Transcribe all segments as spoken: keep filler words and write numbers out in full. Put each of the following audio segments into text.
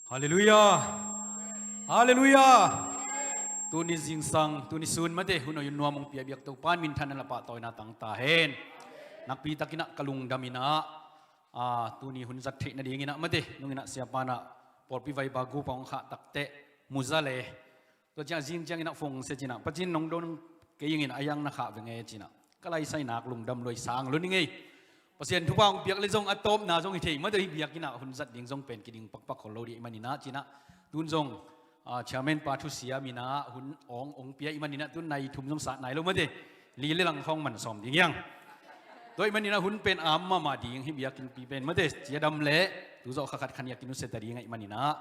Halleluiah. Halleluiah. Tuni zingsang, tuni sun mate, hun a hun nuam hong pia biak Topa in minthanna le pahtawina tang ta hen. Nakpi takin ah ka lungdam in ah, tuni hun zat theih nadingin ah mate, nungin ah siapa in ah pawlpi vaiba gup a hong khah takteh muza le, tua ciang zing ciangin ah fongse cin ah, Pacin nong don kei ing in ah, a yang na khah veng e cin ah, ka laisai nak lungdam luai sang lo ning ei. Pasian thupha hong piak le zong a tawpna zong hi thei mate, hih biakinn ah hun zat ding zong pen kiding pakpak khol lo ding ahih manin ah cin ah, tun zong chairman pa thusia min ah hun awng hong pia ahih manin ah tun nai thum zong sat nai lo mate, li le lang khawng man sawm ding hiang. Tua ahih manin ah hun pen a om mahmah ding, hih biakinnpi pen mate, ciadam le tu zawh kha khat khan a kinusia ta ding ahih manin ah,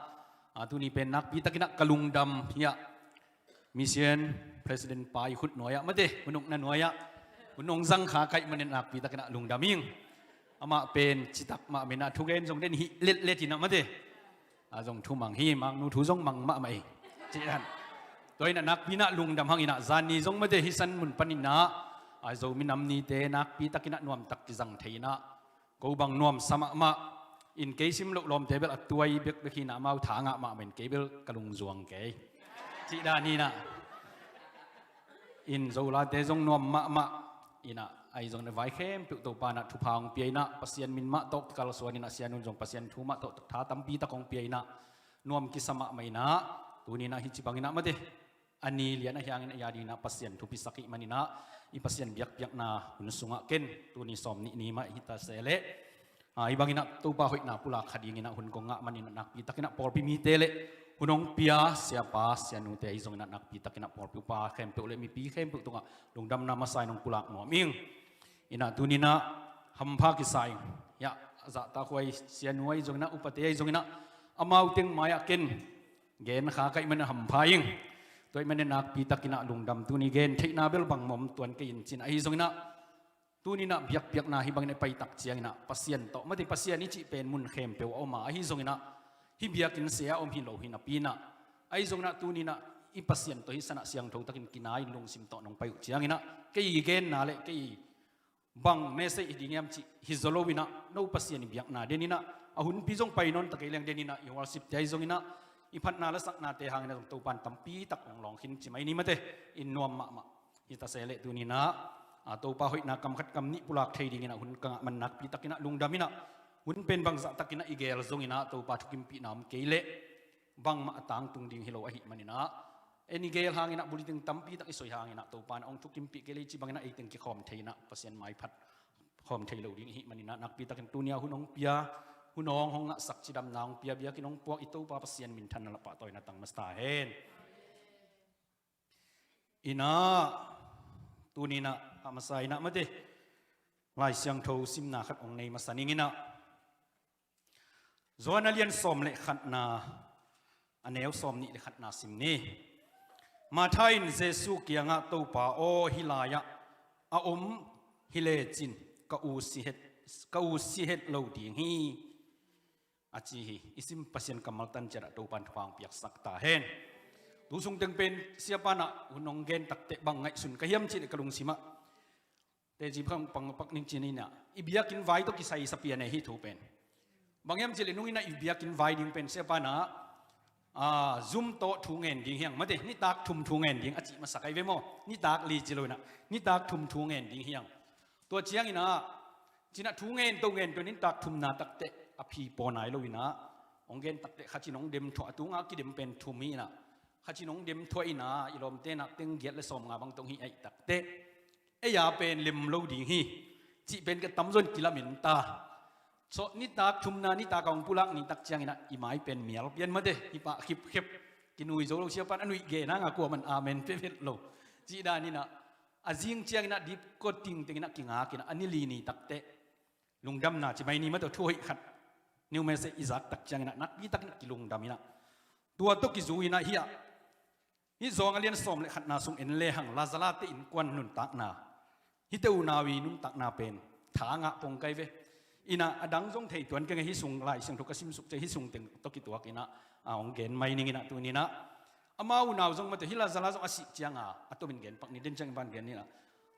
tuni pen nakpi takin ah ka lungdam hi ah. Mission President pa i khut nuai ah mate, hun ukna nuai ah hun hong zang kha ka hih manin nakpi takin ah lungdam ing. Amah pen citak mah manin ah thugen zong den hih letlet in ah mate, a zong thu mang hi, mangnu thu zong mang mahmah ei. Cih dan. Tua in ah nakpi in ah lungdam hang in ah, zan ni zong mate hih san mun panin ah, a Zomi Nam Nite nakpi takin ah nuamtak kizang thei in ah, ko bang nuamsa mahmah in, kei sim loh lawmte bel a tuai bekbek hi in ah, amau tha ngah mahmah in kei bel ka lungzuang kei. Cih dan hi in ah, in Zolate zong nuam mahmah in ah, ahi zongin ah vai khempeuh Topa in ah thupha hong pia in ah, Pasian min mah tawh kikalsuan in ah, Sianu in zong Pasian thu mah tawh tha tampi tak hong pia in ah, nuam kisa mahmah in ah, tuni in ah hih ci bangin ah mate, a ni lian ahi hangin a ya dingin ah Pasian thupisak ahih manin ah, i Pasian biakpiakna hun sungah ken tuni sawm nih ni mah hi ta se leh, hih bangin ah Topa hoihna pulak kha dingin ah hun kong ngah manin ah nakpi takin ah pawlpi mite le hun hong pia siapa sianute ahi zongin ah nakpi takin ah pawlpi upa khempeuh le mipi khempeuh tungah lungdamna masa in hong pulak nuam ing. In ah tuni in ah hampha kisa ing. Hiah zahtakhuai sianu ahi zongin ah, upate ahi zongin ah, amau teng mai-ah ken gen kha ka hih manin hampha ing. Tua ahih manin nakpi takin ah lungdam, tuni gen theihna bel bangmah om tuan kei in cin, ahi zongin ah tuni in ah biakpiakna hih bangin a pai tak ciangin ah Pasian tawh mate, Pasian i cih pen mun khempeuh a om a, ahi zongin ah hih biakinn se a om hi lo hi napi in ah, ahi zongin ah tuni in ah i Pasian tawh hih san ah siangtho takin kinai in lungsim tawh nong pai uh ciangin ah, kei i genna le kei bang message hi ding hiam cih hi zaw lo in ah, no Pasian i biakna den in ah, a hunpi zong pai nawn ta kei leng den in ah, i worship te ahi zongin ah, i phatna lasaknate hangin ah zong Topa in tampi tak hong lawng khin ci mai ni mate, in nuam mahmah. Hi ta se leh tuni in ah, Topa hoihna kam khat kam nih pulak thei dingin ah hun ka ngah man nakpi takin ah lungdam in ah, hun pen bangzah takin ah i gel zongin ah Topa thukimpihna om kei leh bangmah a tangtung ding hi lo ahih manin ah, en i gel hangin ah, bulletin tampi tak i soi hangin ah Topa in ah hong thukimpih kei leh hih ci bangin ah ei teng kikhawm thei in ah Pasian maiphat khawm thei lo ding ahih manin ah, nakpi takin tuni a hun hong pia, hun hong hong ngahsak, cidamna hong pia, biakinn hong puak i Topa Pasian minthanna le pahtawina tang masa ta hen. In ah tuni in ah a masa in ah mate, Lai Siangtho simna khat hong nei masa ning in ah, Johan a lian sawm le khatna, a neu sawm nih le khatna sim ni. Martha in Jesu kiangah, "Topa aw, hih lai-ah a om hi lecin ka u si het, ka u si het lo ding hi," a ci hi. I sim Pasian kammal tan ciat ah Topa in thupha hong piaksak ta hen. Tu sung teng pen siapa in ah hun hong gen takteh bang ngaihsun ka hiam cih leh ka lungsim ah, teci phang pang pak ning cin in ah, i biakinn vai tawh kisai sa pian ei hih thu pen. Bang hiam cih leh nung in ah i biakinn vai ding pen siapa in ah, zum tawh thu ngen ding hiang mate, nitak thum thu ngen ding a cih masa kai ve maw. Nitak li ci lo in ah, nitak thum thu ngen ding hiang. Tua ciangin ah, cin ah thu ngen to ngen to nitak thumna takteh a phi paw nai lo in ah, hong gen takteh kha cin hong dem thuah, a tunga kidem pen thum hi in ah, kha cin hong dem thuah in ah, i lawmte in ah teng giat le sawmnga bang tong hi ahih takteh, ei a pen lem lo ding hi cih pen ka tamzaw in kilamen ta. Sawh nitak thumna nitak a hong pulak ni tak ciangin ah i mai pen mial pian mate, hih pah khipkhep, kinui zo lo, siapa in a nuih gen hang a kuaman amen pia vet lo. Cih dan in ah, a zing ciangin ah dipkua tingteng in ah kingak in ah, a ni li ni takteh lungdamna ci mai ni mate, thu hoih khat, new message i zak tak ciangin ah nakpi takin ah kilungdam in ah, tua tawh kizui in ah hiah, hih Johan a lian sawm le khatna sung en lehang Lazarus te innkuan nuntakna, hihte unau i nuntakna pen tha ngah pong kai ve. In ah a dang zong thei tuan keng, hih sung Lai Siangtho ka sim suk ciang hih sung teng tawh kituak in ah, a hong gen mai ning in ah tuni in ah, amau unau zong mate, hih Lazarus zong a sih cianga a tomin gen pak ni, den ciang i ban gen ni in ah,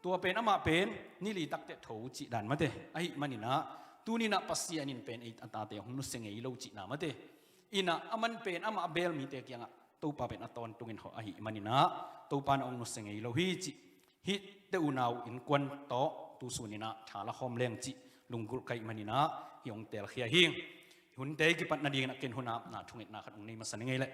tua pen amah pen ni li takteh tho cih dan mate, ahih manin ah tuni in ah Pasian in pen ei a tate hong nusia ngei lo cihna mate. Inah a man pen amah a beel mite kiangah Topa pen a tawntungin hawh ahih maninah Topa na hong nusia ngei lo hi cih hih te unau innkuan tawh tu suninah tha la khawm leng cih lunggulh ka hih maninah hih hong teelkhia hi. Hunte i kipat nadinginah ken hun a apna thungetna khat hong nei masa ni ngei leh.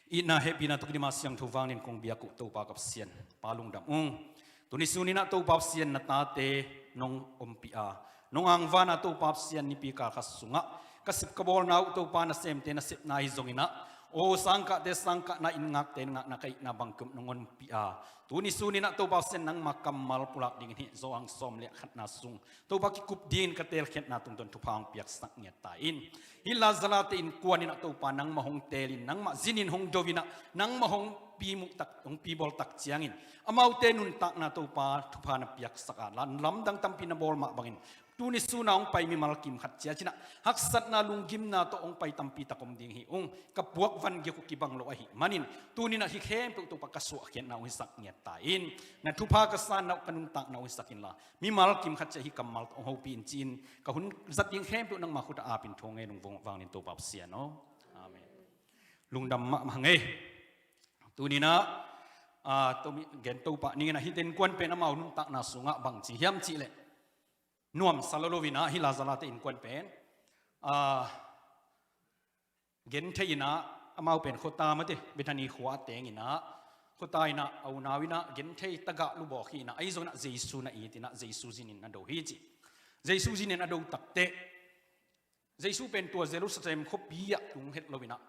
Itna hehpihna tawh kidima siangtho vangin kong biak uh Topa ka Pasian, Pa lungdam ung. Tuni suninah Topa Pasian na tate nong ompih a, nong angvana Topa Pasian nipi kal khat sungah ka sep ka bawlna uh Topa nasemte nasepna hi zonginah, aw sangkahte sangkahna, inn ngakte inn ngakna ka hihna bangkim nong ompih a, tuni suninah Topa Pasian nangma kammal pulak dingin hih Johan sawm le khatna sung Topa kikup dingin ka teelkhiatna tungtawn thupha hong piaksak ngiat ta in. Hih Lazarus te innkuaninah Topa nangmah hong teelin, nangmah zinin hong doinah, nangmah hong pimuh tak, hong pibawl tak ciangin amaute nuntakna Topa thupha na piaksak a, lam, lamdang tampi na bawl mah bangin tuni suna hong pai mimal kim khat ciat cinah haksatna lunggimna tawh hong pai tampi tak om ding hi ung. Ka puak van giak uh kibang lo ahih manin tuninah hih khempeuh Topa ka suahkhiatna hong hisak ngiat ta in. Na thupha ka sanna uh ka nuntakna hong hisak inla mimal kim khat ciah hih kammal tawh hong hopih in ci-in ka hun zat ding khempeuh nangma khut a apin thu ngen ung vang, vangin Topa Pasian aw. Amen. Lungdam mahmah hang ei. Tuninah a, Tomi gen Topa ninginah hih te innkuan pen amau nuntakna sungah bang ci hiam cihleh nuamsa lo loinah hih Lazarus te innkuan pen a, genthei inah amau pen khuata mate Bethany khua a tenginah khuata inah a unau inah genthei tagah lubawk hi inah ahi zonginah Jesu na it inah Jesu zinin a do hi ci. Jesu zinin a do takteh Jesu pen tua Jerusalem khuapi ah tung het loinah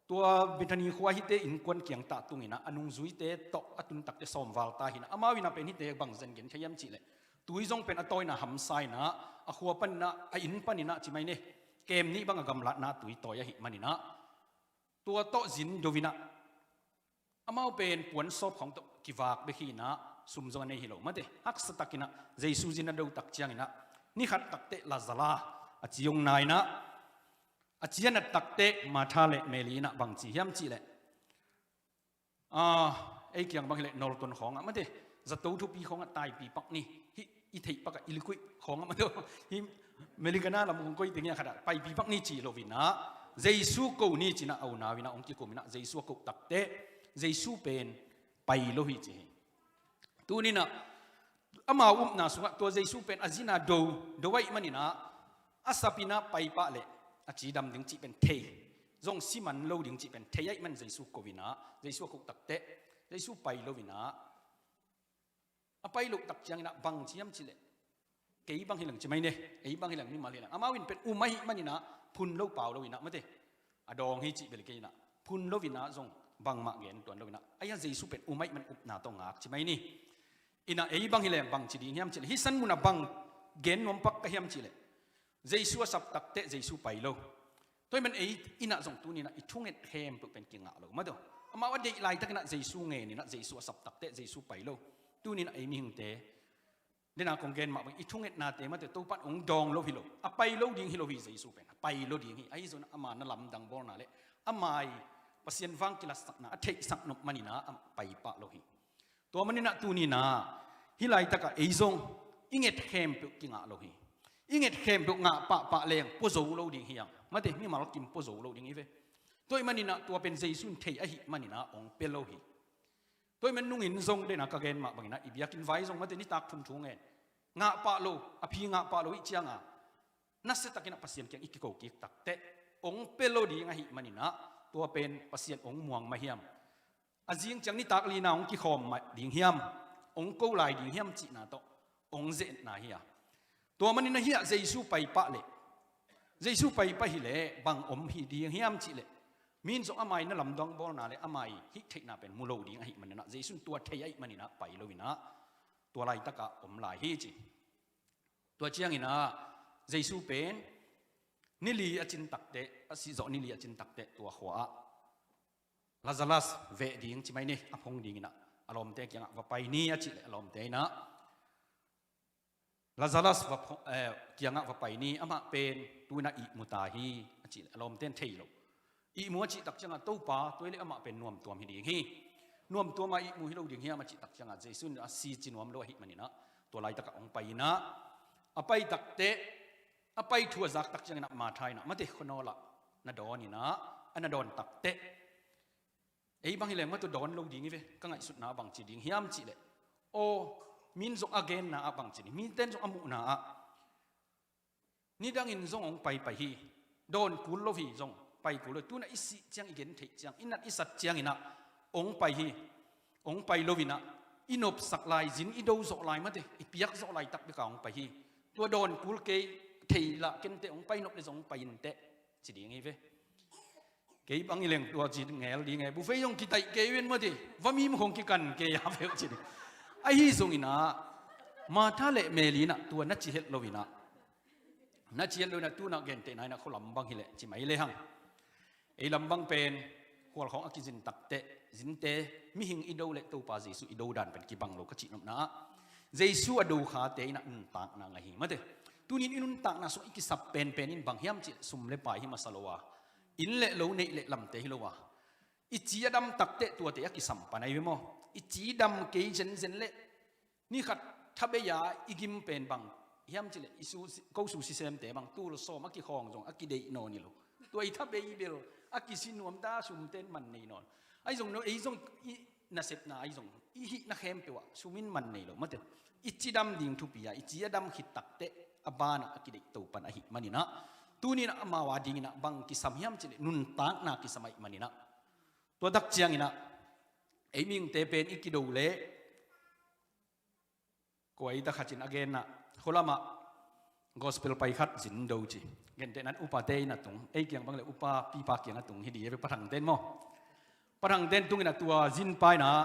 tua Bethany khua hihte innkuan kiangtah tunginah a nungzuite tawh a tun takteh sawmval ta hinah amau inah pen hihte bangzen genthei hiam cihleh tui zong pen a tawina hamsa inah a khua paninah a inn paninah ci mai ne kem nih bang a gamlatna a tui tawi ahih maninah tua tawh zin doinah amau pen puansawp khawng tawh kivak bek hinah sum zong a nei hi lo mate haksa takinah Jesu zin a do tak cianginah ni khat takteh Lazarus a ci hong na inah a ci a nat takteh Martha le Mary inah bang ci hiam cihleh a, ei kiang bang hileh Norton khawngah mate zato thupi khawngah taipi pak ni hih i theih pakah i likuih khawngah mate hih Meligana lam kong koih tengah khatah paipi pak ni ci loinah Jesu ko ni cinah a unau inah hong kikuminah Jesu a koh takteh Jesu pen pai lo hi ci hi. Tuninah amau upna sungah tua Jesu pen a zina do do ahih maninah a sapinah paipah leh a cidam ding cih pen thei zong siman lo ding cih pen thei ahih man Jesu ko inah Jesu a koh takteh Jesu pai lo inah a pai loh tak cianginah bang ci hiam cihleh kei bang hileng ci mai ne ei bang hileng mimal hileng amau in pen um ahih maninah phun lo pau lo inah mate a dawng hi cih bel kei inah phun lo inah zong bangmah gen tuan lo inah aia Jesu pen um ahih man upna tawh ngak ci mai ni. Inah ei bang hileng bang ci ding hiam cihleh hih san munah bang gen nuam pak ka hiam cihleh Jesu a sap takteh Jesu pai lo. Tua ahih man ei inah zong tuninah i thunget khempeuh pen kingah lo mate amau a deih laitakinah Jesu ngeninah Jesu a sap takteh Jesu pai lo. Tuninah ei mihingte dena kong gen mah bang i thungetnate mate Topan hong dawng lo hi lo a pai lo ding hi lo hi Jesu pen a pai lo ding hi ahi zonah ama na lamdang bawlna le ama i Pasian vang kilatsakna a theihsak nop maninah a paipah lo hi. Tua maninah tuninah hih laitakah ei zong i nget khempeuh kingah lo hi. I nget khempeuh ngah pahpah leng pua zo lo ding hiam mate mimal kim pua zo lo ding hi ve. Tua ahih maninah tua pen Jesu in thei ahih maninah hong pia lo hi. Tua ahih man nungin zong dena ka gen mah banginah i biakinn vai zong mate nitak thum thu ngen ngah pah lo a phi ngah pah lo ih cianga nasiatakinah Pasian kiang i kiko kik takteh hong pia lo ding ahih maninah tua pen Pasian hong muang mah hiam a zing ciang nitak lina hong kikhawm mah ding hiam hong ko lai ding hiam cihna tawh hong zeetna hi a. Tua maninah hiah Jesu paipah leh Jesu paipah hileh bang om hi ding hiam cihleh mi in zong ama i na lamdang bawlna le ama i hih theihna pen mu lo ding ahih maninah Jesu in tua thei ahih maninah pai loinah tua laitakah om lai hi ci. Tua cianginah Jesu pen nili a cin takteh a sihzawh nili a cin takteh tua khua ah Lazarus veh ding ci mai ni a phong dinginah a lawmte kiangah va pai ni a cihleh a lawmte inah Lazarus va pho- eh, kiangah va pai ni amah pen tuinah ihmu ta hi a cihleh a lawmte in thei lo. Ihmu a cih tak ciangah Topa tua hileh amah pen nuamtuam hi ding hi. Nuamtuama ihmu hi lo ding hiam a cih tak ciangah Jesu in a si ci nuam lo ahih maninah tua laitakah hong pai inah a pai takteh a pai thu a zak tak ciangin ah Martha in ah mate khuanawl ah na dawn in ah, a na dawn takteh, ei bang hi leng mate dawn lo ding hi ve, ka ngaihsutna bang ci ding hiam cih leh, aw, min zong a genna ah bang ci ding, mite in zong a muhna ah nidangin zong hong pai pai hi, dawn kul lo hi, zong pai kul lo hi, tu-in ah i sih ciang i gen theih ciang, i nat i sat ciangin ah hong pai hi, hong pai lo in ah i nopsak lai, zin i do zawh lai mate, i piak zawh laitak bek a hong pai hi. Tua dawn kul kei, thei lah ken teh, hong pai nop leh zong hong pai in teh, ci ding hi ve. Kei bang hi leng tua ci ngel ding e, buffet zong kitaih kei uh in mate, va mim khong kikan kei a ve uh ci ding. Ahi zongin ah Martha leh Mary in ah tua na ci het lo in ah, na ci het lo in ah tu-in ah gentehna in ah khualam bang hi leh ci mai le hang, ei lam bang pen khual khawng a kizin takteh, zinte, mihing i do leh Topa Jesu i do dan pen kibang lo ka cih nopna ah, Jesu a do khate in ah nuntakna ngah hi mate. Tu-in i nuntakna sung i kisap penpen in bang hiam cih leh sum leh pai hi masa lo a, inn leh lo neih leh lamte hi lo a, i ci a dam takteh tuate a kisam pan ahi ve maw? I ci dam kei zenzen leh ni khat thabei a i gim pen bang hiam cih leh i su, ko su sisemte bang tul sawm a kikhawng zong a kideih nawn hi lo. Tua i thabei bel a kisi nuam ta, sumte in man nei nawn. Ahi zong no, ei zong i nasepna ahi zong i hihna khempeuh ah sum in man nei lo mate. I ci dam ding thupi a, i ci a dam khit takteh a banah a kideih to pan ahih manin ah, tu-in ah amau a dingin ah bang kisam hiam cih leh nuntakna kisam ahih manin ah, tua tak ciangin ah ei mihingte pen i kido leh, kua ei ta khat in a gen ah, khualam ah gospel pai khat zin do ci, gentehna in upate in a tung, ei kiang bang leh upa pipa kiang a tung hi ding hi ve, Pa Thangte in maw, Pa Thangte in tung in ah tua zin pa in ah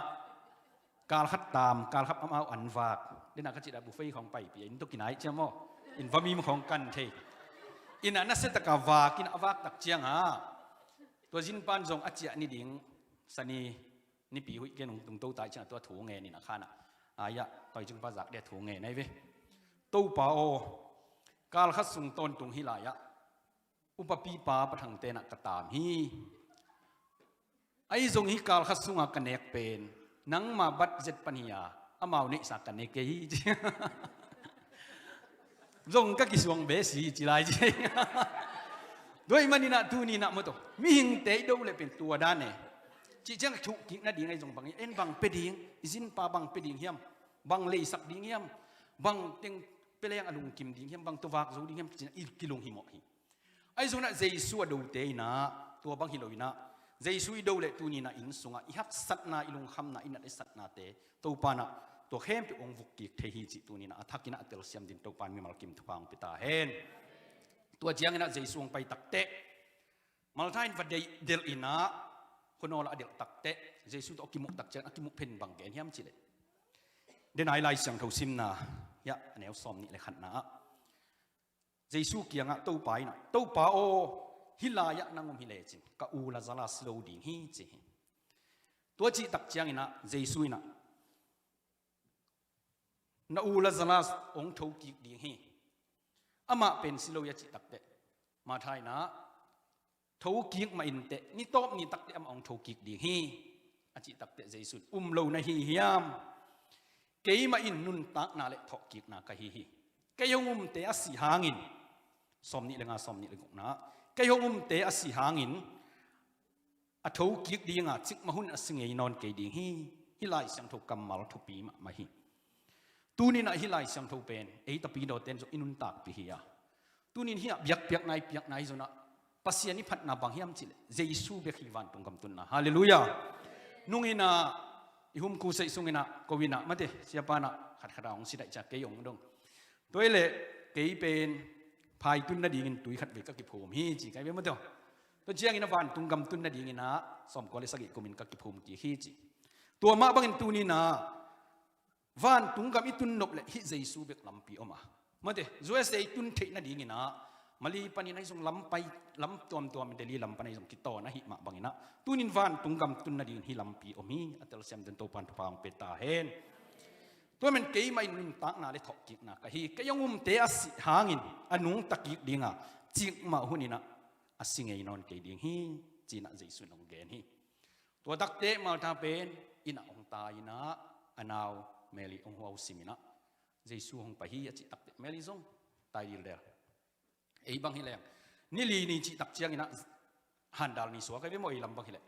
kal khat tam, kal khat amau an vak, den a ka cih dah buffet khawng paipih a, inn tawh kinai ciang maw, inn va mim khawng kan thei in ah nasia tak a vak in ah, a vak tak ciang ah tua zin pa in zong a ciah ni ding Sani nipi huih gen hong tungto ta ahih ciang ah tua thu ngen in ah khan ah, ai ah, tua i cing pa zak dia thu ngen ahi ve. Topa aw, kal khat sung tawntung hih lai ah upa pipa Pa Thangte in ah ka tam hi. Ahi zong hih kal khat sungah ka nek pen nangma budget pan hi a, amau neihsa ka ne kei hi ci. Zong ka kisuang be si ci lai ci. Tua ahih manin ah tuni in ah maw, tua mihingte i do leh pen tua dan e. Cih ciang thuhkik nading ahi zong bang hi, en bang pia ding, i zinpa bang pia ding hiam, bang leisak ding hiam, bang teng pia leng a lungkim ding hiam, bang tua vak zo ding hiam, ci-in ah i kilunghimawh hi. Ahi zongin ah Jesu a dote in ah tua bang hi lo in ah, Jesu i do leh tuni in ah inn sungah i haksatna, i lungkhamna, i nat i satnate Topa in ah tua khempeuh hong vukkik thei hi cih tuni in ah a thakin ah a telsiam dingin Topa in mimal kim thupha hong pia ta hen. Tua ciangin ah Jesu hong pai takteh, Martha in va deih delh in ah, khuanawl ah a delh takteh, Jesu tawh a kimuh tak ciangin a kimuh pen bang gen hiam cih leh, den a i Lai Siangtho simna, hiah a neu sawmnih leh khatna ah Jesu kiangah Topa in ah, Topa aw, hih lai-ah nang om hi lecin ka u Lazarus si lo ding hi, ci hi. Tua cih tak ciangin ah Jesu in ah, na u Lazarus hong thokik ding hi. Amah pen si lo hi, a cih takteh, Martha in ah, thokik mah inteh, ni tawp ni takteh amah hong thokik ding hi, a cih takteh Jesu in, um lo na hi hiam? Keimah in nuntakna leh thawhkikna ka hi hi. Kei hong umte a sih hangin, sawmnih leh nga, sawmnih leh gukna ah, kei hong umte a sih hangin a thokik ding a, cikmah hun a si ngei nawn kei ding hi. Hih Lai Siangtho kammal thupi mahmah hi. Tuni in ah hih Lai Siangtho pen ei Tapidawte in zong i nuntakpih hi a, tuni in hih ah biakpiakna i piakna hi zongin ah, Pasian i phatna bang hiam cih leh Jesu bek hi vantung gam tunna. Halleluiah. Nung in ah i hum crusade sungin ah ko in ah, mate, siapa in ah khatkhat a hong si daih ciang kei hong dong. Tua hi leh kei pen phai tun nadingin tui khatvei ka kiphum hi, ci ka hi ve, mate. Tua ciangin ah vantung gam tun nadingin ah sawmkua leh sagih kumin ka kiphum kik hi, ci. Tua mah bangin tuni in ah vantung gam i tun nop leh hih Jesu bek lampi om a, mate, U S A i tun theih nadingin ah Mali panin ahi zong lam pai, lam tuamtuam, Delhi lam pan ahi zong kitawn ahih mah bangin ah, tuni in vantung gam tun nadingin hih lampi om hi. A telsiam dingin Topa in thupha hong pia ta hen. Tua man keimah in nuntakna leh thawhkikna ka hi. Kei hong umte a sih hangin a nungta kik ding a, cikmah hun in ah a si ngei nawn kei ding hi, ci-in ah Jesu in hong gen hi. Tua takteh Martha pen inn ah hong tai in ah, a nau Mary hong huau sim in ah, Jesu hong pai hi, a cih takteh Mary zong tai dildel. Ei bang hi leng, ni li ni cih tak ciangin ah, handal ni suak ahi ve maw, ei lam bang hi leh.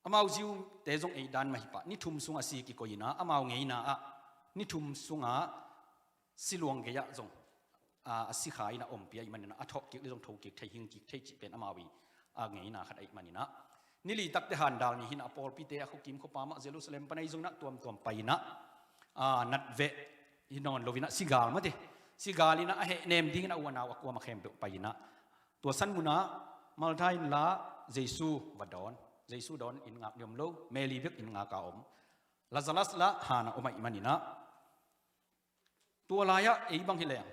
Amau Jew-te zong ei dan mah hi pah, ni thum sungah si kikoih in ah, amau ngeina ah, ni thum sungah siluang gei-ah zong, a, a sikha in ah ompih ahih manin ah, a thawh kik le zong tho kik thei, hing kik thei cih pen amau i, a, ngeina khat ahih manin ah. Ni li tak teh handal ni hi in ah, a pawlpite, a khuakim khuapa mah, Jerusalem pan ahi zongin ah tuamtuam pai in ah, a, nat veh hi nawn lo in ah, sigal mah teh, sigal in ah a hehnem dingin ah, a u a nau a kuamah khempeuh pai in ah, tua san munah Martha in lah Jesu va dawn. Jesu dawn inn ngak ni om lo, Mary bek inn ngak a om. Lazarus lah han ah om ahih manin ah, tua lai-ah ei bang hi leng,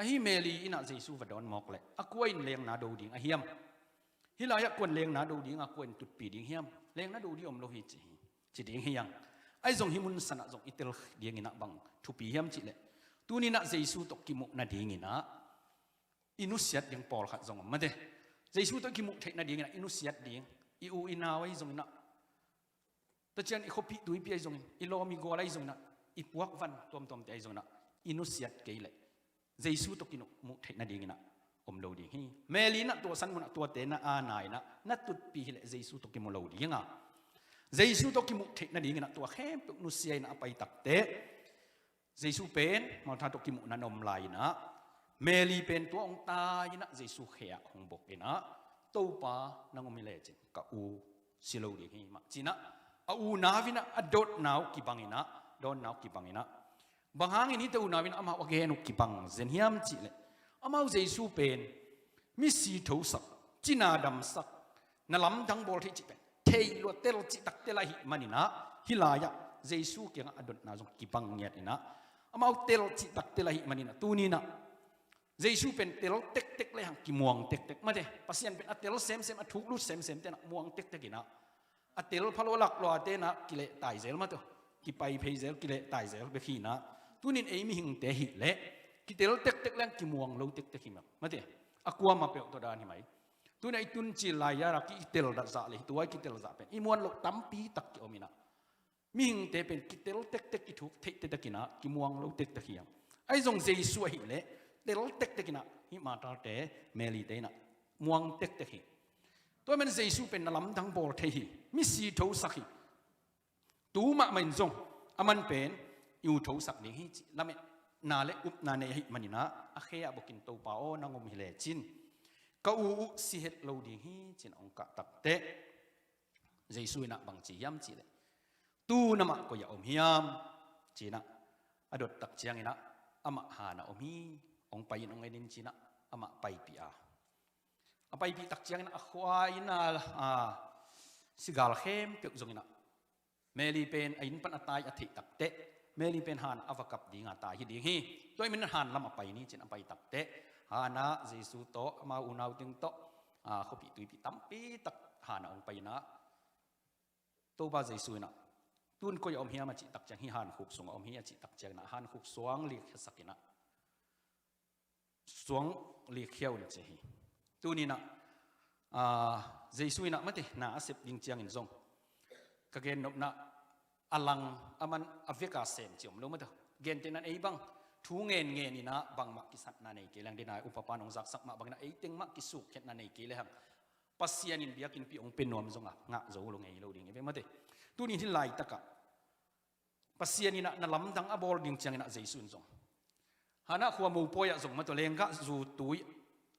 ahi Mary in ah Jesu va dawn mawk leh, a kua in lengna do ding ahi hiam? Hih lai-ah kuan lengna do ding a, kua in tutpih ding hiam? Lengna do ding om lo hi ci hi, ci ding hi hang. Ahi zong hih mun san ah zong i tel dingin ah bang thupi hiam cih leh, tuni in ah Jesu tawh kimuh nadingin ah i nusiat ding pawlkhat zong om mah teh. Jesu tawh kimuh theih nadingin ah i nusiat ding, i u i nau ahi zongin ah, tua ciang i khuapi tuipi ahi zongin, i lawm i gual ahi zongin ah, i puakvan tuamtuamte ahi zongin ah, i nusiat kei leh Jesu tawh kimuh theih nadingin ah om lo ding hi. Mary in ah tua san munah tuate na a na in ah, na tutpih hi leh Jesu tawh kimu lo ding a, Jesu tawh kimuh theih nadingin ah tua khempeuh nusia in ah a pai tak teh, Jesu pen Martha tawh kimuhna na om lai in ah, Mary pen tua hong tai in ah Jesu khe ah hong bok in ah, Topa, nang om hi lecin ka u si lo ding hi mah, ci in ah, a unau in ah a dotna uh kibang in ah, dawnna uh kibang in ah. Bang hangin hihte unau in ah amau a gen uh kibang zen hiam cih leh, amau Jesu pen misi thosak, cina damsak, na lamdang bawl thei cih pen thei lua, tel cih tak tel ahih manin ah, hih lai-ah Jesu kiangah a dotna zong kibang ngiat in ah, amau tel cih tak tel ahih manin ah, tuni in ah Jesu pen tel tektek le hang kimuang tektek mah teh. Pasian pen a tel semsem, a thuk lut semsem te in ah muang tektek in ah, a tel pha lua lak lua te in ah kilehtai zel mah teh, kipai phei zel, kilehtai zel bek hi in ah, tuni in ei mihingte hi leh kitel tektek le hang kimuang lo tektek hi mah, mah teh. A kuamah peuh tua dan hi mai. Tuni a i tun cil lai-a kitel zah le hi, tua i kitel zah pen i muan loh tampi tak kiom in ah, mihingte pen kitel tektek, kithuk theih tektek in ah, kimuang lo tektek hi hang. Ahi zong Jesu ahih leh tel tektek in ah, hih Martha-te, Mary-te in ah muang tektek hi. Tua man Jesu pen na lamdang bawl thei hi, misi thosak hi. Tu mahmah in zong aman pen i u thosak ding hi cih lametna le upna nei ahih manin ah, a khe ah bokin, Topa aw, nang om hi lecin ka u uh si het lo ding hi, ci in hong kah tak teh, Jesu in ah bang ci hiam cih leh, tu na mah koi ah om hiam, ci in ah a dot tak ciangin ah, amah han ah om hi, hong pai in hong en in, ci in ah amah paipih a, a paipih tak ciangin ah a khua in ah, a, sigal khempeuh zong in ah, Mary pen a inn pan a tai a theih tak teh, Mary pen han ah a va kap ding a tai hi ding hi. Tua ahih manin han lam ah pai ni, ci in a pai tak teh, han ah Jesu tawh, amau unau teng tawh, a, khuapi tuipi tampi tak han ah hong pai in ah, Topa Jesu in ah, tu in koi ah om hiam a cih tak ciang, hih hankhuk sungah om hi a cih tak ciangin ah, hankhuk suang likkhiasak in ah, suang likkhia un, ci hi. Tuni in ah, a, Jesu in ah mate na a sep ding ciangin zong, ka gennopna a lang, aman a vek a sem ci om lo mate. Gentehna in ei bang thu ngen ngen in ah bangmah kisatna nei kei leng, dena upa pan hong zaksak mah bangin ah ei teng mah kisukkhiatna nei kei lehang, Pasian in biakinnpi hong pia nuam zong a ngah zo lo ngei lo ding hi ve mate. Tuni in hih laitakah Pasian in ah na lamdang a bawl ding ciangin ah Jesu in zong, Hana khua mopawi ah zong mate, lenggah zu tui,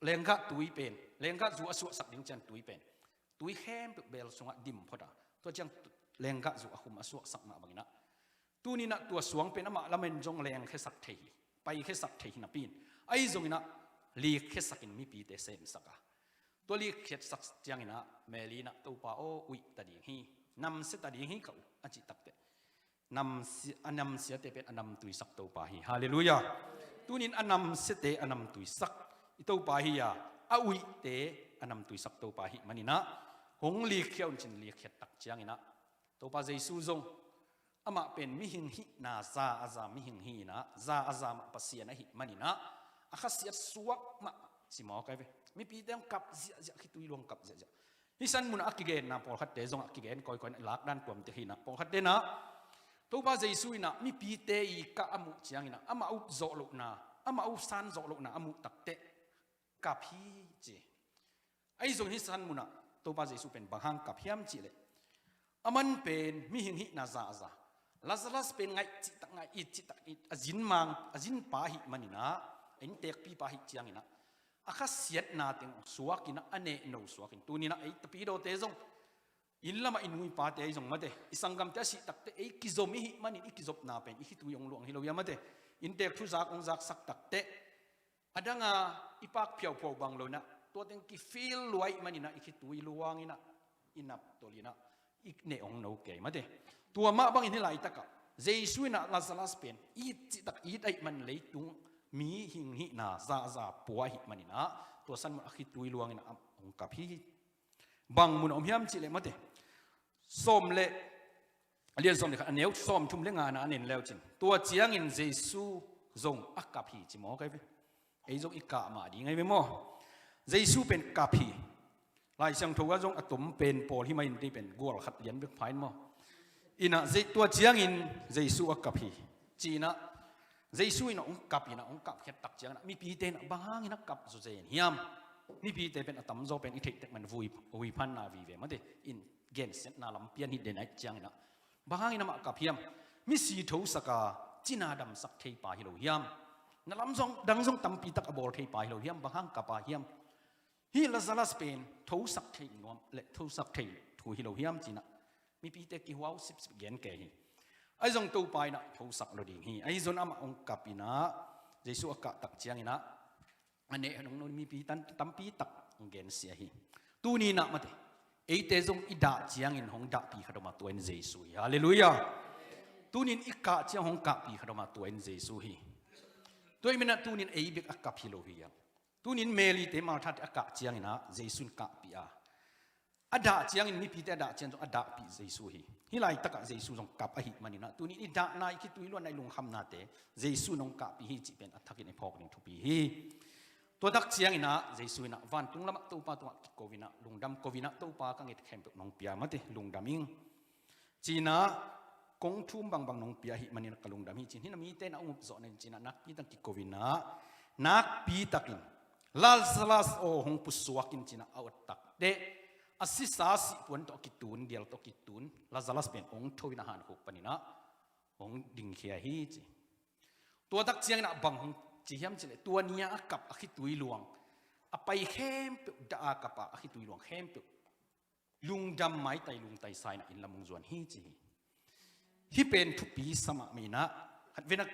lenggah tui pen, lenggah zu a suahsak ding ciang tui pen, tui khempeuh bel sungah dim phot a, tua ciang tu-, lenggah zu a khum a suahsak mah bangin ah, tuni in ah tua suang pen amah lamen zong lengkhiasak thei hi, paikhiasak thei hi napi in, ahi zongin ah likkhiasak in mipite semsak a, tua likkhiatsak ciangin ah Mary in ah, Topa aw, uih ta ding hi, namsia ta ding hi ka u, a cih takteh, namsia, a namsiate pen a namtuisak Topa hi. Halleluiah. Tuni in a namsiate a namtuisak i Topa hi a, a uihte a namtuisak Topa hi manin ah, hong likkhia un, ci in likkhiat tak ciangin ah, Topa Jesu zong, amah pen mihing hihna za a za mihing hi in ah, za a za mah Pasian ahih manin ah, a khasiat suak mah, simawk ahi ve. Mipite hong kap ziahziah, khitui luang kap ziahziah. Hih san munah a kigenna pawlkhatte zong a kigen kawikawi in ah, lakdan tuamte hi in ah, pawlkhatte in ah, Topa Jesu in ah mipite i kah a muh ciangin ah, amah up zawh lohna, amah up san zawh lohna a muh takteh, kap hi ci. Ahi zong hih san munah Topa Jesu pen bang hang kap hiam cihleh, aman pen mihing hihna zahza, Lazarus pen ngaih cihtak ngaih, it cihtak it, a zin mang, a zinpa ahih maninah, a innteekpipa ahih cianginah, a khasiatna teng suakinah, a nehno suakin tuninah ei tapidawte zong inn lamah i nu i pate ahi zong mate, i sanggamte a sih takteh ei kizom i hih manin i kizopna pen i khitui hong luang hi lo hiam mate. Innteek thuzak hong zaksak takteh a danga i pak phiauphiau bang lo inah, tua teng kifeel lua ahih maninah i khitui luanginah, i naptolhinah, i neh hong no kei mate. Tua mah bangin hih laitakah Jesu inah Lazarus pen it cihtak it ahih man leitung mihing hihna zahza pua ahih maninah, tua san mun a khitui luanginah a hong kap hi. Bang mun a om hiam cihleh mate, sawm le, a lian sawm le khat, a neu sawm thum le ngana a nen leucin, tua ciangin Jesu zong a kap hi ci maw, kai ve. Ei zong i kah mah ding ahi ve maw? Jesu pen kap hi. Lai Siangtho ah zong a tom pen pawl hi mah in, tei pen gual khat lian bek pha in maw? Inah Je-, tua ciangin Jesu a kap hi cinah, Jesu inah hong kap inah, hong kap khiat tak cianginah mipite inah bang hangin a kap zawzen hiam? Mipite pen a tamzaw pen i theih tek man vui, vui phanna vive mate in gensiatna lam pian hi den ahih cianginah, bang hangin amah kap hiam? Misi thosaka cina damsak theipa hi lo hiam? Na lam zong, dang zong tampitak a bawl theipa hi lo hiam? Bang hang kapa hiam? Hih Lazarus pen thosak thei nuam le thosak thei thu hi lo hiam cinah mipite kihuau sipsip gen kei hi. Ahi zong Topa inah thosak lo ding hi. Ahi zong amah hong kap inah, Jesu a kah tak cianginah a neh hong no mipi tan tampitak hong gensia hi. Tuninah mate, eite zong i dah ciangin hong dahpih khat om a, tua in Jesu hi. Halleluiah. Tunin i kah ciang hong kahpih khat om a, tua in Jesu hi. Tua ahih maninah tunin ei bek a kap hi lo hi a. Tunin Mary-te Martha-te a kah cianginah Jesu in kahpih a, a dah ciangin mipite a dah ciang zong a dahpih Jesu hi. Hih laitakah Jesu zong kap ahih maninah tunin i dahna, i khitui luanna, i lungkhamnate Jesu in hong kahpih hi cih pen a thakin i phawk ding thupi hi. Tua tak cianginah Jesu inah vantung lamah Topa tungah kiko inah, lungdam ko inah, Topa, ka nget khempeuh nong pia mate, lungdam ing. Cinah kong thum bangbang nong pia ahih manin ka lungdam hi cin, hih na mite na hong upzawh na in cinah nakpi takin kiko inah, nakpi takin Lazarus aw hong pusuak in cinah a ot takteh, a sisa sih puan tawh a kitun, dial tawh a kitun Lazarus pen hong tho inah hankhuk paninah hong dingkhia hi ci. Tua tak cianginah bang hong ci hiam cihleh, tua ni-a a kap a khitui luang, a pai khempeuh, dah a kap a a khitui luang khempeuh lungdam maitai lungtaisa inah inn lam hong zuan hi ci hi. Hih pen thupi sa mahmah inah, khat venak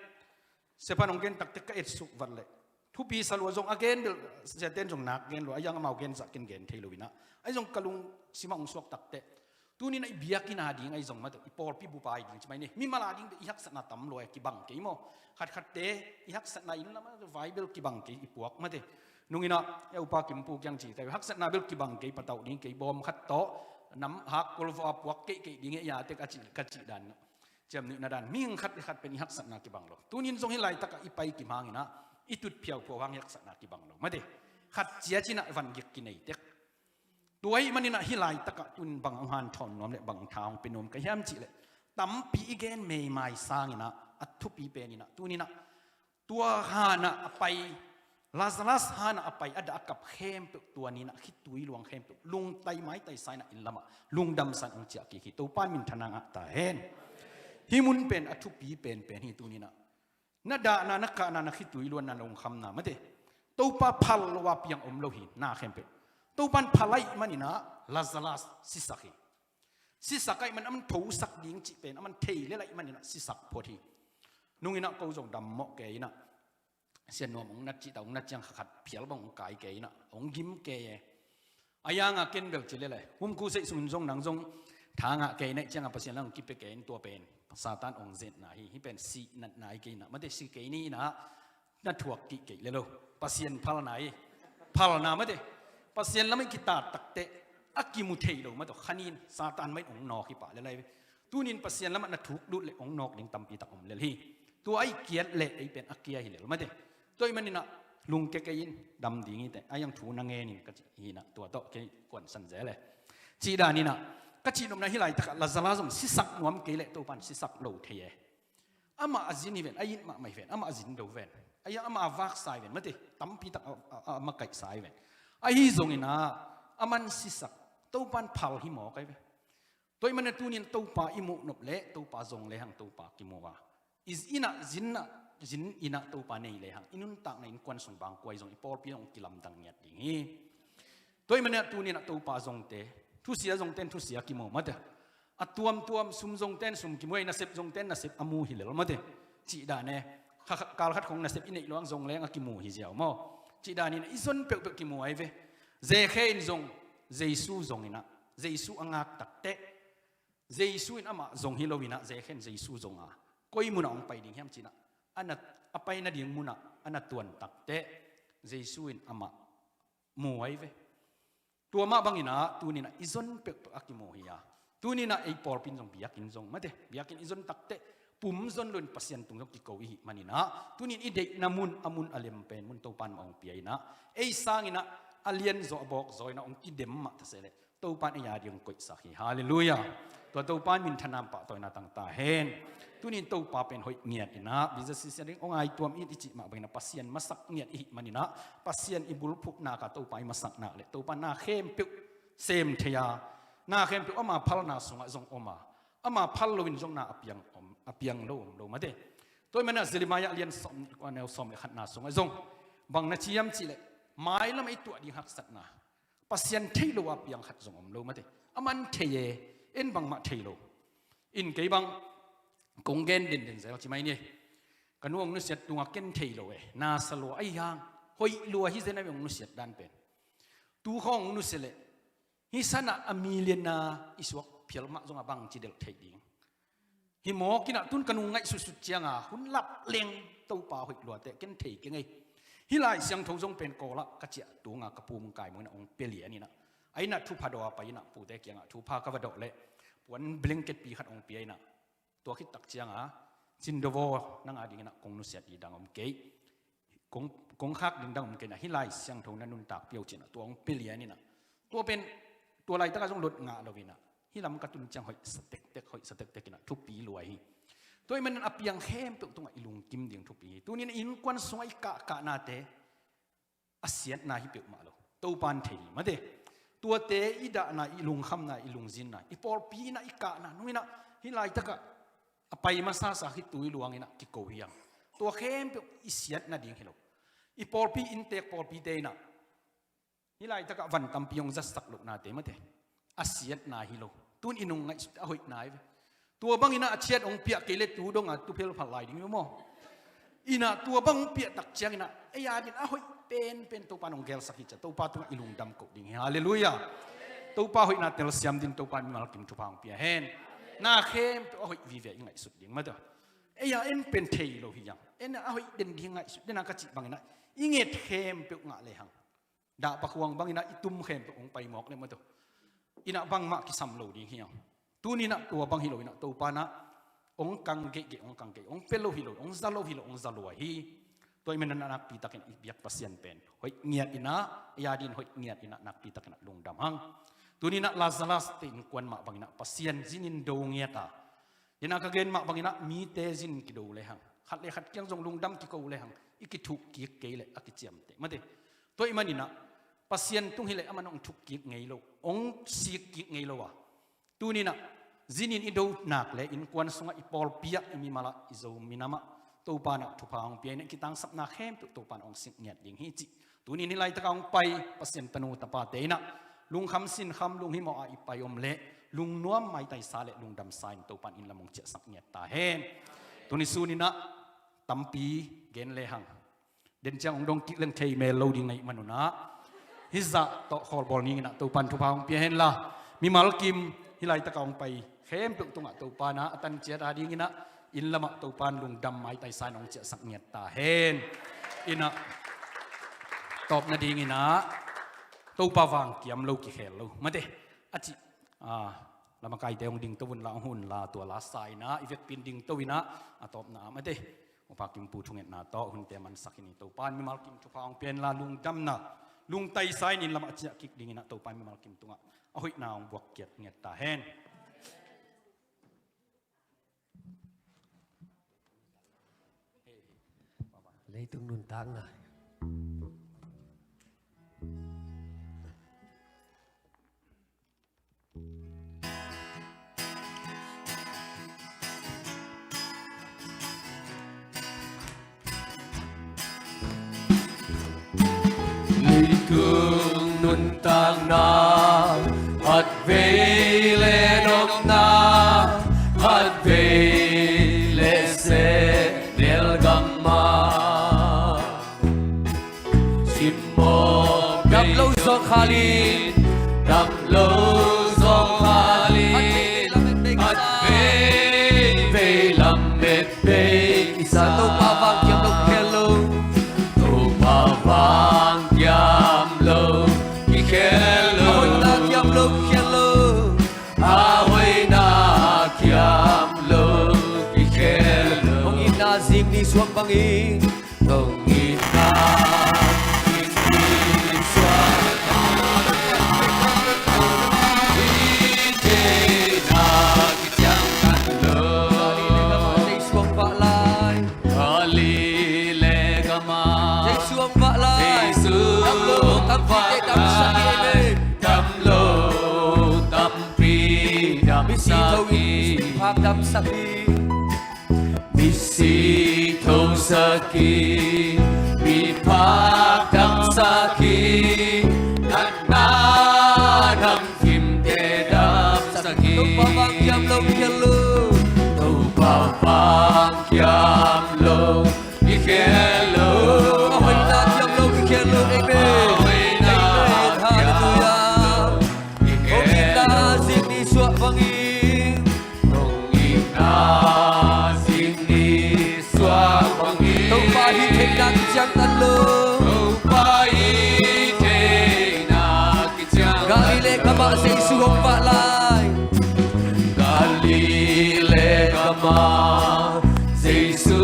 siapa'n hong gen takteh ka etsuk vat leh, thupi sa lua zong a gen bel, siate'n zong nak gen lua, a yang amau gen zah ken gen thei lo inah, ahi zong ka lungsimah hong suak takteh, tuninah i biakinn a ding ahi zong mate, i pawlpi bup a ding ci mai ni, mimal a ding bel i haksatna tam lua e, kibang kei maw? Khatkhatte i haksatna inn lamah vai bel kibang kei, i puak mate. Nunginah e, upa Kimpu kiang ci kei, haksatna bel kibang kei, patauh ding kei, bawm khat tawh nam hak kolvawh a puak keikei ding e, ya tek a ci, ka cih dan, ciamnuihna dan, mihing khat le khat pen i haksatna kibang lo. Tunin zong hih laitakah i pai kim hanginah i tut phiauphiau hang i haksatna kibang lo mate. Khat cia cinah van gik kinei tek. Tua ahih maninah hih laitakah tunin bang hong hanthawn nuam le bang tha hong pia nuam ka hiam cihleh, tampi i gen meimai sanginah a thupi peninah tuninah tua hanah a pai, Lazarus hanah a pai, a dah a kap khempeuh, tua ninah khitui luang khempeuh lungtai maitaisa inah inn lamah lungdamsa in hong ciah kik hi. Topa minthanna ngah ta hen. Hih mun pen a thupi penpen hi tuninah. Na dahna, na kahna, na khitui luanna, na lungkhamna mate, Topa phal lo a piang om lo hi, na khempeuh. Topa'n phal ahih maninah Lazarus sisak hi. Sisak ahih man, aman thosak ding cih pen aman thei lel ahih maninah sisak phot hi. Nunginah ko zong dammawh kei inah, Sia Nuam hong nat cih ta, hong nat ciang kha khat phial bang hong kai kei inah hong gim kei e. A yanga ken bel ci lel e, hum crusade sungin zong nang zong tha ngah kei na hih cianga Pasian lam hong kipia kei in, tua pen Satan hong zetna hi. Hih pen sih natna hi kei inah mate, si kei ni inah na thuak kik kei le lo. Pasian phalna hi. Phalna mate, Pasian lamah i kitat takteh a kimu thei lo mate, khanin Satan mah in hong nawk hi pah lel ahi ve. Tunin Pasian lamah na thuk lut leh hong nawk ding tampi tak om lel hi. Tua a i kiat leh ei pen a kia hi lel mate. Tua ahih maninah lungkia kei in, dam ding hi teh, a yang thu na ngen in ka cih hi inah, tua tawh kei kuansan zel e. Cih dan inah ka cih nopna, hih laitakah Lazarus zong sisak nuam kei leh Topa'n sisak lo thei e. Amah a zin hi ven, a it mahmah hi ven, amah a zin do ven, a, amah a vaksa hi ven mate, tampi tak a, a, a makaihsa ahi ve. Ahi zongin ah, a man sisak, Topan phal hi mawk ahi ve. Tua ahih manin ah tuni-in Topa i muh nop leh, Topa zong lehang Topa kimu a, i inn ah, zin ah, zin inn ah Topa nei lehang, i nuntakna innkuan sung bang kua hi zong, i pawlpi zong kilamdang ngiat ding hi. Tua ahih manin ah tuni-in ah Topa zongte, thusia zongte in thusia kimu mate. A tuamtuam, sum zongte in sum kimu, ei, nasep zongte in nasep a mu hi lel mate. Cih dan e. Kha, kha, kal khat khong nasep i neih lo hang zong leng a kimu hi ziau maw. Cih danin ah i zon peuhpeuh kimu ahi ve. Zekhe in zong, Jesu zong in ah, Jesu a ngak takteh, Jesu in amah zong hi lo in ah, Zekhe in Jesu zong a, koi munah hong pai ding hiam ci-in ah, a na, a pai nading munah a na tuan takteh, Jesu in amah mu ahi ve. Tua mah bangin ah tuni-in ah i zon peuhpeuh a kimu hi a. Tuni-in ah ei pawlpi in zong, biakinn zong mate, biakinn i zon takteh, pum zon loin Pasian tung zong kiko i hih manin ah, tuni-in i deihna mun, a mun a lem pen mun Topan mah hong pia in ah, ei sangin ah a lianzaw, a bawkzaw in ah hong kidem mah ta se leh, Topan ei a ding hong koihsak hi. Halleluiah. Tua Topan minthanna, pahtawina tang ta hen. Tuni-in Topa pen hoih ngiat in ah, biza sisia ding hong ngaituam in i cih mah bangin ah, Pasian masak ngiat i hih manin ah, Pasian i bulphuh nak a Topa i masak nak leh, Topa na khempeuh sem thei a, na khempeuh ama phalna sungah zong om a, ama phal loin zong na a piang om, a piang lo om lo mate. Tua ahih manin ah Jeremiah lian sawm, a neu sawm le khatna sungah zong bang na ci hiam cih leh, mailam ei tuah ding haksatna, Pasian thei lo a piang khat zong om lo mate. A man thei e, en bangmah thei lo. In kei bang kong gen denden zel ci mai ni. Ka nu hong nusiat tungah ken thei lo e, na sa lua ahi hang, hoih lua hi zen a, hong nusiat dan pen. Tu khawng hong nusia leh, hih sanah a million na i suak phial mah zongah bangci delh theih ding. Hih mawk in ah, tun ka nu ngaihsutsut ciangin hun lap leng, Topa hoih lua teh, ken thei keng ei. Hih Lai Siangtho zong pen Kawl ah ka ciah tungah ka pu Mung Kai Mung in ah hong pia lian in ah, a inn ah thupha dawh a pai in ah, pute kiangah thupha ka va dawh leh, puan blanket pi khat hong pia in ah, tua khit tak ciangin, Cin Dawvaw, nang a dingin ah kong nusiat ding dang om kei, kong, kong khak ding dang om kei in ah, hih Lai Siangtho na nuntak pia un ci-in ah tua hong pia lian in ah, tua pen, tua laitakah zong lot ngah lo in ah, hih lam ka tun ciang hoihsa tektek, hoihsa tektek in ah thupi lua hi. Tua ahih manin a piang khempeuh tungah i lungkim ding thupi hi. Tuni-in innkuan sungah i kahkahnate a siatna hi peuhmah lo, Topan thei hi mate. Tuate i dahna, i lungkhamna, i lungzinna, i pawlpi in ah i kahna nung in ah, hih laitakah a pai masasa khit tu i luang in ah kiko hi hang. Tua khempeuh i siatna ding hi lo. I pawlpi inntek pawlpite in ah, hih laitakah van tampi hong zatsak lohnate mate, a siatna hi lo. Tun i nung ngaihsut a hoihna hi ve. Tua bangin ah a ciat hong piah kei leh tu dongah tu phelphal lai ding hi maw. In ah tua bang hong piah tak ciangin ah, ei a dingin a hoih penpen Topan hong gelsak hi ci-a Topa tungah i lungdam koh ding hi. Halleluiah. Topa hoihna telsiam dingin Topan mimal kim thupha hong pia hen. Na khempeuh a hoih vive i ngaihsut ding mate. Ei a en pen thei lo hi hang. En a hoih den ding ngaihsut den a ka cih bangin ah, i nget khempeuh ngah lehang, dah pakhuang bangin ah i tum khempeuh hong pai mawk leh mate, in ah bangmah kisam lo ding hi hang. Tuni-in ah tua bang hi lo in ah, Topa in ah hong kang geihgeih, hong kang geih, hong pia lo hi lo, hong za lo hi lo, hong za lua hi. Tua ahih manin ah nakpi takin i biak Pasian pen hoih ngiat in ah, ei a dingin hoih ngiat in ah, nakpi takin ah lungdam hang. Tuni-in ah Lazarus te innkuan mah bangin ah Pasian zinin do ngiat a, in ah ka gen mah bangin ah mite zin kido lehang, khat le khat kiang zong lungdam kiko lehang, i kithuh kik kei leh a kiciamteh mate. Tua ahih manin ah Pasian tung hi leh aman hong thuk kik ngei lo, hong sik kik ngei lo a. Tuni-in ah zinin i do nak leh innkuan sungah, i pawlpi ah, i mimal ah, i Zo minam ah, Topa in ah thupha hong pia in ah, i kitangsapna khempeuh Topa in ah hong sik ngiat ding hi cih. Tuni-in hih laitakah hong pai Pasian tanu tapate in ah lungkham sinkham, lunghimawh a i pai om leh lungnuam, maitaisa leh lungdamsa in Topa in inn lam hong ciahsak ngiat ta hen. Tuni sun in ah tampi gen lehang, den ciang hong dong kik leng thei mel lo ding na hih manun ah, hih zah tawh khawlbawl ning in ah Topa in thupha hong pia hen la, mimal kim hih laitakah hong pai khempeuh tungah Topa in ah a tan ciat a dingin ah inn lamah Topa in lungdam, maitaisa in hong ciahsak ngiat ta hen. In ah tawpna dingin ah, Topa vang kiam lo, kikhel lo mate, a cih, ah, lamakaite hong dingto un la, hong hun la, tua la sa in ah, i vekpi in dingto in ah, a tawpna ah mate, Upa Kim Pu thungetna tawh hunte mansak hi ni. Topa in mimal kim thupha hong pia hen la, lungdamna, lungtaisa in inn lamah ciah kik dingin ah Topa in mimal kim tungah a hoihna hong buak kiat ngiat ta hen. Leitung nuntakna. Leitung nuntakna khatvei le nopna khatvei le sehnel gamah simmawh dam lo zawng khalin dam lo zawng khalin khatvei vei lamet Pei kisa Topa vang kiam lo kikhel lo. Topa vang kiam lo kikhel lo. A hoihna kiam lo kikhel lo. A hoihna kiam lo kikhel lo. Hong itna zing ni suak bangin. Hong itna zing ni suak bangin. Hong itna Jesu hong vak lai. Galilee gamah Jesu hong vak lai. Jesu hong vak lai. Dam lo, dam lo, tampi dam sak hi. Misi tho sak hi. Misi tho sak hi. Miphak dam sak hi. Natna nam kimte dam sak hi. Topa vang kiam lo kikhel lo. Topa vang kiam lo kikhel lo. A hoihna kiam lo kikhel lo. Amen. Amen. Halleluiah. Hong itna zing ni suak bangin. Hong itna zing ni suak bangin. Topa hih theihna kiciangtan lo. Topa hih theihna kiciangtan lo. Galilee gamah Jesu hong vak lai. Galilee gamah Jesu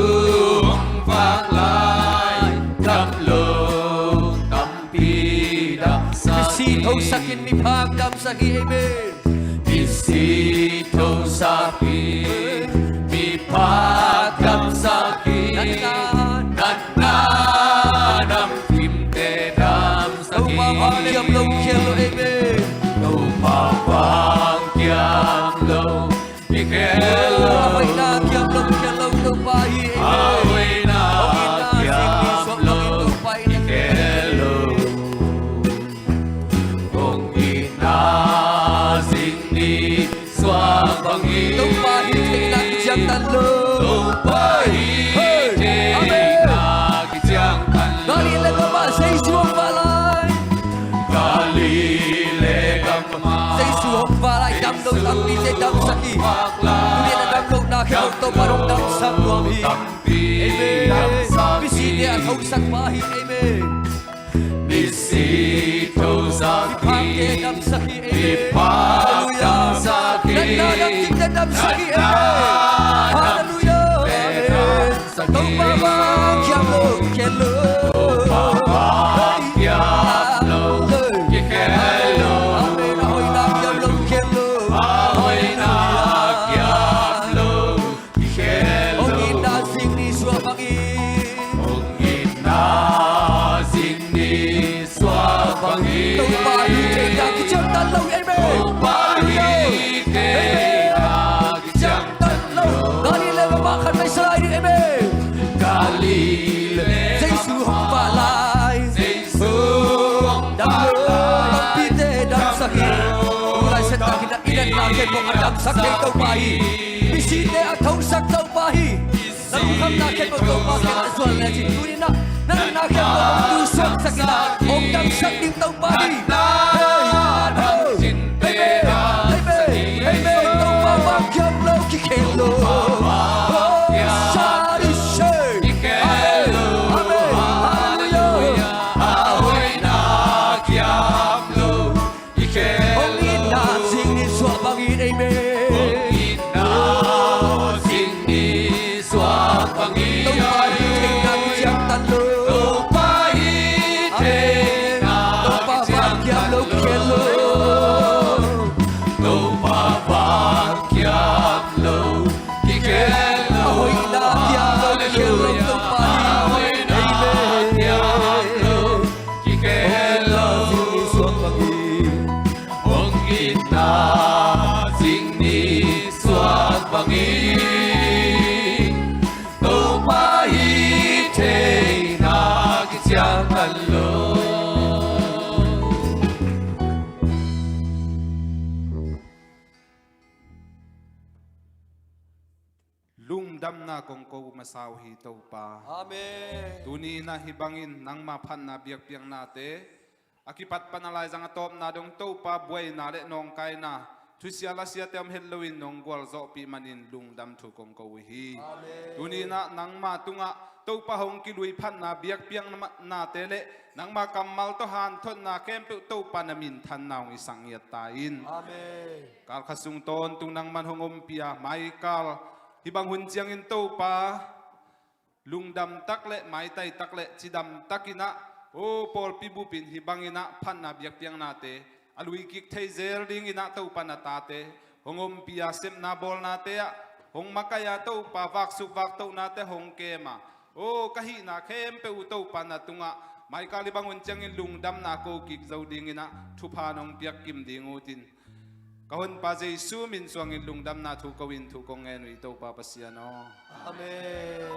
hong vak lai. Dam lo, tampi dam sak hi. Misi tho sak in miphak dam sak hi. Amen. Misi tho sak hi, miphak dam sak hi. Natna, natna nam kimte dam sak hi. Topa vang kiam lo kikhel lo, amen. Topa vang kiam lo kikhel lo. A hoihna kiam lo kikhel lo, Topa hi, amen. A hoihna kiam lo kikhel lo. Hong itna zing ni suak bangin. Topa hih theihna kiciangtan lo. Topa hih theihna kiciangtan lo. Galilee gamah Jesu hong vak lai. Galilee gamah Jesu hong vak lai. Dam lo tampite dam sak hi. Tuni-in a dam lohna khempeuh Topa'n hong damsak nuam hi. Amen. Misite a thosak pa hi. Amen. Misi thosak hi. Miphakte damsak hi. Amen. Miphak damsak hi. Natna nam kimte damsak hi. Amen. Halleluiah. Amen. Topa vang kiam lo kikhel lo. Topa vang kiam lo kikhel lo. Amen. A hoihna kiam lo kikhel lo. A hoihna kiam lo kikhel lo. Hong itna zing ni suak bangin. Hong itna zing ni suak bangin. Topa hih theihna kiciangtan lo. Amen. Topa hih theihna kiciangtan lo. Galilee gamah khat vei sa lai ni. Amen. Galilee Jesu hong vak lai. Jesu hong vak lai. Dam lo, tampite damsak hi. Tu laitak in a i natna khempeuh a damsak thei Topa hi. Misite a thosak Topa hi. Na lungkhamna khempeuh Topa kiang a zuan lecin tuni-in a na natna khempeuh hong tu suaksak in a hong damsak ding Topa hi. Hey, hey, hey, hey, hey, Topa vang kiam lo kikhel lo. Oh, shari she. Amen. Amen. Halleluiah. A hoihna kiam lo kikhel lo. Hong itna zing ni suak bangin, amen. Hong itna zing ni suak bangin. Topa hih theihna kiciangtan lo. Topa hih theihna kiciangtan lo. Topa vang lungdamna kong ko masa uh hi, Topa. Amen. Tuni in ah hih bangin nangma phatna biakpiaknate a kipat pan a laizang a tawpna dong, Topa, buaina le nawngkaina, thusia lasiate om het loin nong gualzawhpih manin lungdam thu kong ko uh hi. Amen. Tuni in ah nangma tungah, Topa, hong kilui phatna biakpiaknate le nangma kammal tawh hanthotna khempeuh, Topa, na minthanna hong hisak ngiat ta in. Amen. Kalkhat sung tawntung nangman hong ompih a, maikal hih bang hun ciangin, Topa, lungdam tak le maitai tak le cidam takin ah, o, pawlpi bup in hih bangin ah phatna biakpiaknate a luikik thei zel dingin ah, Topa, na tate hong ompih a, sepna bawlnate ah hong makaih a, Topa, vaksuk vaktohnate hong kem a, o, ka hihna khempeuh uh, Topa, na tungah maikal hih bang hun ciangin lungdamna ko kik zo dingin ah thupha nong piak kim ding uh tin, ka Honpa Jesu min suangin lungdamna thu ko in thu kong ngen uh hi, Topa Pasian aw. Amen.